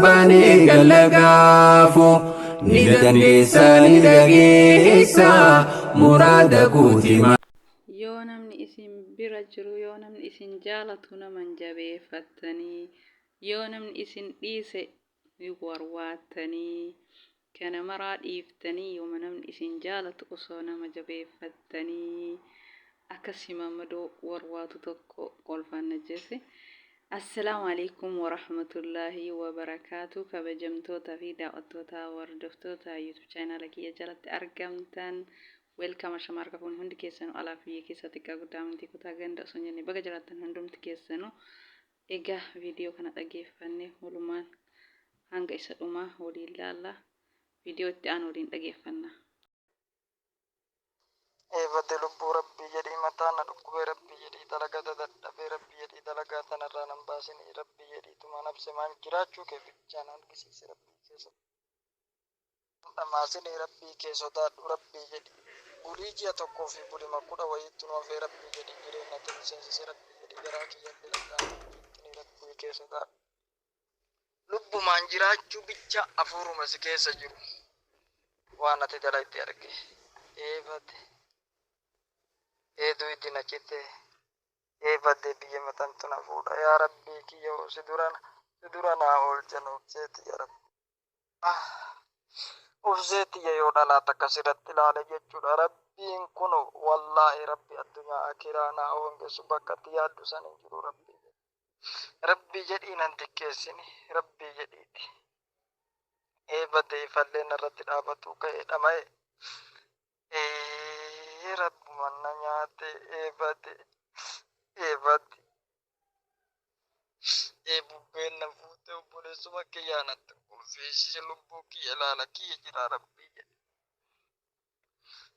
Baanee galla gaafo ni dandeessa ni dhageessa muraada kooti. Yoo namni isin bira jiru yoo namni isin jaalatu nama hin jabeeffattanii yoo namni isin dhiise ni warwaattanii kana maraa dhiiftanii yooma namni isin jaalatu osoo nama jabeeffattanii akkasi mamadoo warwaatu tokko kolfaan najjeesse. Assalaamu Aleykum Warahmatullaahi Wabarakaatu Kabajamtoota fi daawwattoota hordoftoota YouTube channel kiyya jalatti argamtan welcome ashama harka fuuni hundi keessanuu alaa fi biyya keessa xiqqaa guddaa amantii kutaa ganda osoo hin jenne baga jiraattan hundumti keessanuu egaa viidiyoo kana dhageeffanne walumaan hanga isa dhumaa waliin laalla viidiyoo itti aanu waliin dhageeffanna. Ee bade lubbuu rabbii jedhii mataa na dhukkubee rabbii jedhii dalagata dadhabee rabbii jedhii dalagaa tanarraa nan baasinii rabbii jedhii tuma nabsemaan jiraachuu kee bichaa na argisiisi rabbii kee nan dhamaasinii rabbii kee sodaadhu rabbii jedhii bulii ji'a tokkoo fi bulima kudha wayiittu nu hafee rabbii jedhii jireennatti nu seensisi rabbii jedhii garaa kiyyan dalagaa nan jeettinii rabbii kee sodaadhu. Lubbumaan jiraachuu bicha afuuruma si keessa jiru waan ati dalayde arge ee bade ee duydi na cite ee bade biyyama tantu na fuudha yaa rabbii kiyya hoo si dura si dura naa oolchan obsee tiyya rabbi ah obsee tiyya yoo dhalaa takka sirratti ilaale jechuudha rabbiin kuno wallaahi rabbi addunyaa akiraa naa hoongessu bakka ati yaaddu san hin jiru rabbii Rabbii jedhii nan xiqqeessini rabbii jedhiiti. Ee bade ifallee narratti dhaabatuu ka'e dhama'e. Ee rabbuman na nyaate ee bade ee bade. Ee bubbeen na fuute obboleessuma kiyyaa natti kolfeessise lubbuu kiyya ilaala kiyya jira rabbii jedhe.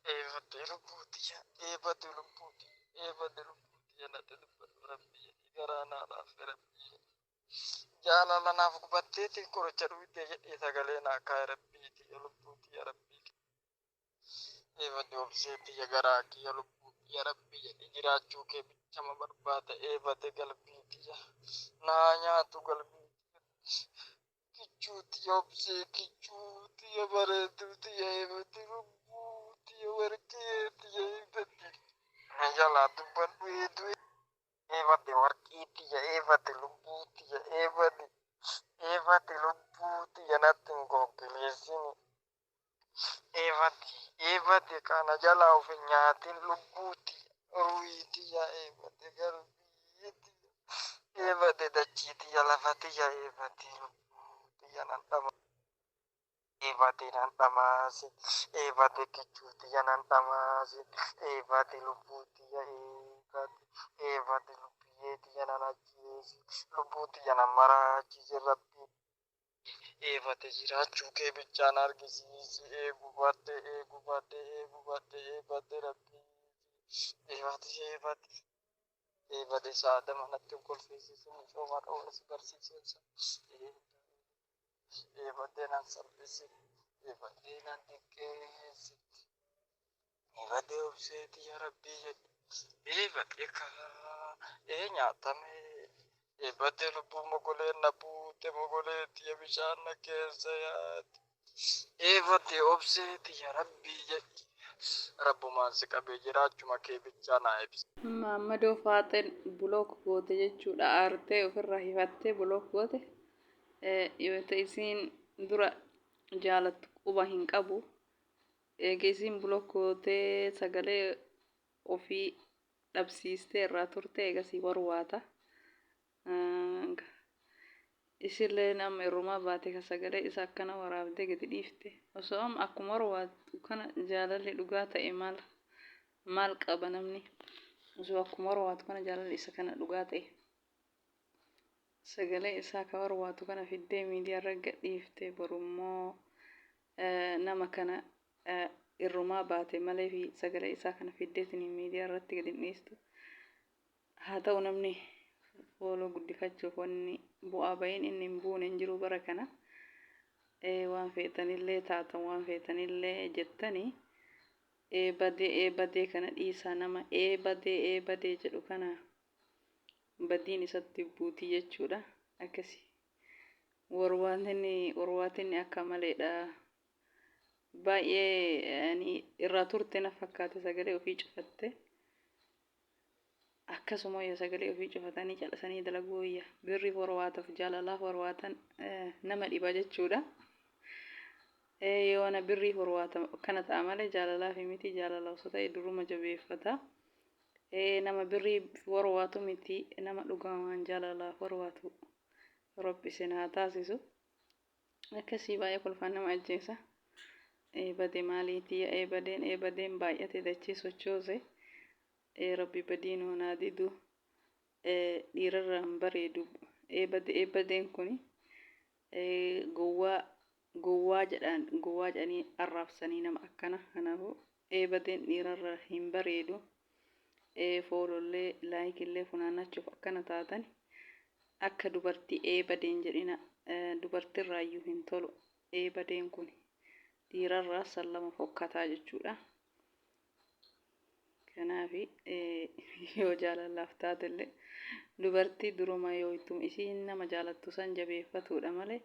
Ee bade lubbuu tiyya ee bade lubbuu tiyya ee bade lubbuu tiyya natti dubbadhu rabbii jedhii garaa naa laafe rabbii jedhi. Jaalala naaf gubatteeti qoricha dhuyde jedhii sagalee naa kaay rabbii tiyya lubbuu tiyya rabbii Ee bade obsee tiyya garaa kiyya lubbuu tiyya rabbii jedhi jiraachuu kee bichama barbaada ee bade galbii tiyya naa nyaatu galbii tiyya Kichuu tiyya obsee kichuu tiyya bareedduu tiyya eebatti lubbuu tiyya warqee tiyya eebbatti na jalaa dubbadhu eedu eebadde warqii tiyya eebadde lubbuu tiyya eebadde eebadde lubbuu tiyya natti hin googgileessini eebadde eebadde kana jalaa of hin nyaatin lubbuu tiyya ruhii tiyya eebadde galbii tiyya Eebade dachii tiyya lafa tiyya eebade lubbuu tiyya nan dhama eebade nan dhamaasi eebade kichuu tiyya nan dhamaasi eebade lubbuu tiyya eebade eebade lubbiyyee tiyya nan ajjeesi lubbuu tiyya nan maraachisi rabbii eebade jiraachuu kee bichaa na argisiisi ee gubadhe ee gubadhe ee gubadhe eebade rabbii eebade eebade Ee bade saadama natti hin kolfiisisin misooma dhowwa si barsiisensa ee badee nan salphisin ee badee nan xiqqeessin ee badee obseeti ya rabbii jedhi ee badee kaa ee nyaatame ee badee lubbuu mogolee na buute mogolee tiyya bishaan na keessa yaate Ee badde obsee tiyya rabbii jedhi rabbumaan si qabee jiraachuma kee bichaa naa ibsi. Maammadoo Faaxeen block goote jechuudha aartee ofirraa hifattee block goote yoo ta isiin dura jaalattu quba hin qabu eega isiin block gootee sagalee ofii dhabsiistee irraa turte eegasii warwaata Isilleen amma irrumaa baate ka sagalee isa akkana waraabdee gadi dhiifte. Osoo amma akkuma warwaattu kana jaalalli dhugaa ta'e maal maal qaba namni? Osoo akkuma warwaatu kana jaalalli isa kana dhugaa ta'e. Sagalee isaa ka warwaatu kana fiddee miidiyaa irra gad dhiifte borummoo nama kana irrumaa baate malee fi sagalee isaa kana fiddeetiin miidiyaa irratti gadi hin dhiistu. Haa ta'u namni fooloo guddifachuuf wanni bu'aa ba'iin inni hin buune hin jiru bara kana. Waan feetanillee taatan waan feetanillee jettani ee badee ee badee kana dhiisaa nama ee badee ee badee jedhu kana badiin isatti buutii jechuudha. Akkasi. Warwaatinni warwaatinni akka maleedha. Baay'ee irraa turte na fakkaate sagalee ofii cufatte. Akkasuma wayya sagalee ofii cufatanii cal'isanii dalaguu wayya. Birriif warwaataf jaalalaaf warwaatan nama dhiba jechuudha. Yoona birriif warwaata kana ta'a malee jaalalaaf miti jaalala osoo ta'e duruma jabeeffata. Nama birriif warwaatu miti nama dhugamaan jaalalaaf warwaatu Rabbi isin haa taasisu. Akkasii baay'ee kolfaan nama ajjeesa. Eebade maaliitii eebadeen eebadeen baay'ate dachee sochoose. Ee Rabbi badii nuu naa didu. Dhiirarraa hin bareedu. Eebade eebadeen kuni gowwaa gowwaa jedhaan gowwaa jedhanii arraabsanii nama akkana. Kanaafuu eebadeen dhiirarraa hin bareedu. Foolollee laayikillee funaannachuuf akkana taatani. Akka dubartii eebadeen jedhina dubartirraayyuu hin tolu eebadeen kun dhiirarraa sallama fokkataa jechuudha. Kanaaf yoo jaalalaaf taatellee dubartii duruma yoo ittuma isiin nama jaalattu san jabeeffatuudha malee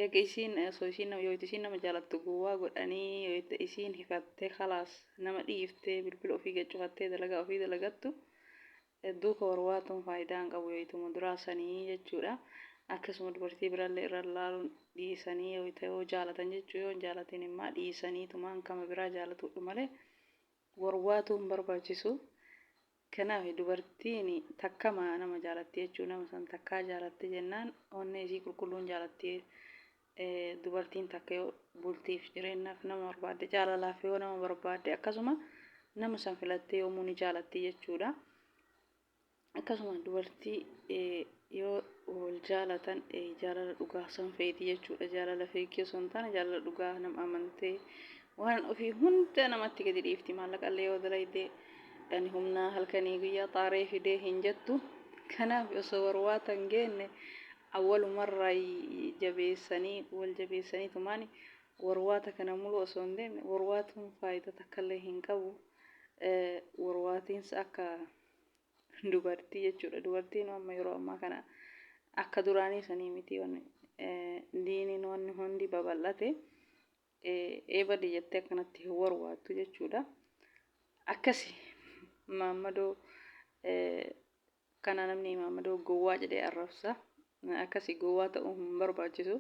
eega isiin osoo isiin yoo isiin nama jaalattu gowwaa godhanii yoo itti isiin hifattee kalaas nama dhiiftee bilbila ofii gad cufattee dalagaa ofii dalagattu duuka warwaatuun faayidaa hin qabu yoo ittuma duraa sanii jechuudha. Akkasuma dubartii birallee irra laaluun dhiisanii yoo itti yoo jaalatan jechuu yoo hin jaalatin immoo dhiisanii tumaan kama biraa jaalatudha malee warwaatuu hin barbaachisu. Kanaaf dubartiin takkama nama jaalatti jechuu nama san takkaa jaalatti jennaan onnee isii qulqulluun jaalatti. Dubartiin takka yoo bultiif jireenyaaf nama barbaadde jaalalaaf yoo nama barbaadde akkasuma nama san filattee yoomuu ni jaalatti jechuudha. Akkasuma dubartii yoo wal jaalatan jaalala dhugaa san feeti jechuudha. Jaalala feekii osoo hin taane jaalala dhugaa nama amantee waan ofii hunda namatti gadi dhiifti. Maallaqa illee yoo dalayde ani humnaa halkanii guyyaa xaaree fidee hin jettu. Kanaaf osoo warwaata hin geenne awwalumarraa jabeessanii wal jabeessanii tumaani warwaata kana mulu osoo hin deemne warwaatuun faayidaa takkallee hin qabu. Warwaatiinsa akka dubartii jechuudha. Dubartiin amma yeroo ammaa kana akka duraanii sanii miti wanni diiniin wanni hundi babal'ate eebadi jettee akkanatti hin warwaattu jechuudha. Akkasi maammadoo kana namni maammadoo gowwaa jedhee arrabsa. Akkasi gowwaa ta'uu hin barbaachisu.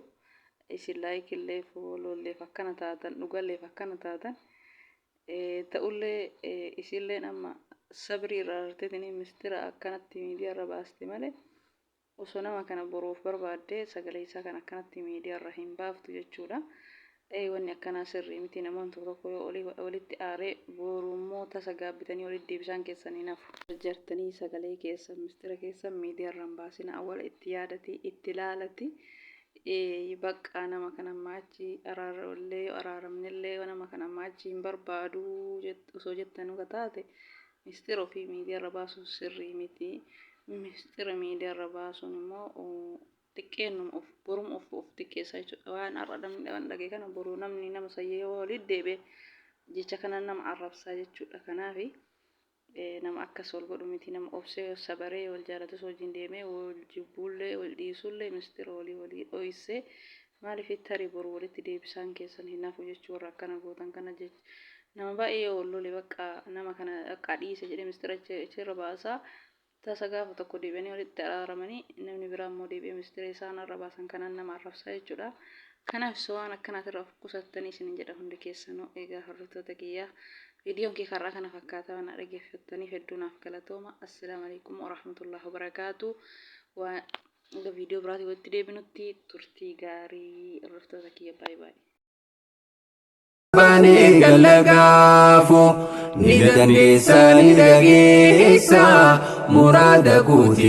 Isin laayikillee fooloolleef akkana taatan dhugalleef akkana taatan Ta'ullee isiilleen amma sabrii irraa arteetini mistira akkanatti miidiyaa irra baaste malee osoo nama kana boruuf barbaadde sagalee isaa kan akkanatti miidiyaa irra hin baaftu jechuudha. Wanni akkanaa sirrii miti namoonni tokko tokko yoo walitti aaree boru immoo tasa gaabbitanii walitti deebisaan keessan hin hafu. Jarjartanii sagalee keessan mistira keessan miidiyaa irra hin baasina awwala itti yaadati itti laalati Baqqaa nama kana ammaa achi araarallee yoo araaramnellee nama kana ammaa achi hin barbaadu osoo jettanuu ka taate mistira ofii miidiyaarra baasuun sirrii miti. Mistira miidiyaarra baasuun immoo xiqqeennuma of boruma of of xiqqeessaa jechuudha. Waan har'a namni dhaban dhagee kana boruu namni nama sayyee yoo walitti deebi'e jecha kana nama arrabsaa jechuudha. Kanaafi nama akkas wal godhu miti nama obsee sabaree wal jaalatus wajjin deemee wal jibbuullee wal dhiisullee mistira walii walii dhoysee maaliif tarii boru walitti deebisaan keessan hin hafu jechuu warra akkana gootan kana jech nama baay'ee yoo wal lole bakka nama kana akka dhiise jedhee mistira achirra baasaa tasa gaafa tokko deebi'anii walitti araaramanii namni biraa immoo deebi'ee mistira isaan arra baasan kanaan nama arrabsaa jechuudha. Kanaaf waan akkanaatirraa of qusattanii isinin jedha hundi keessanuu egaa hordoftoota kiyyaa. Viidiyoon kee karraa kana fakkaata waan dhaggeeffattaniif hedduu naaf galatooma. Assalaamu alaikum warahmatullahi wabarakaatu. Waan hanga viidiyoo biraatii walitti deebinutti turtii gaarii hordoftoota kiyya baay'ee baay'ee. Bani gallagaafu ni dandeessa ni dhageessa muraada kooti.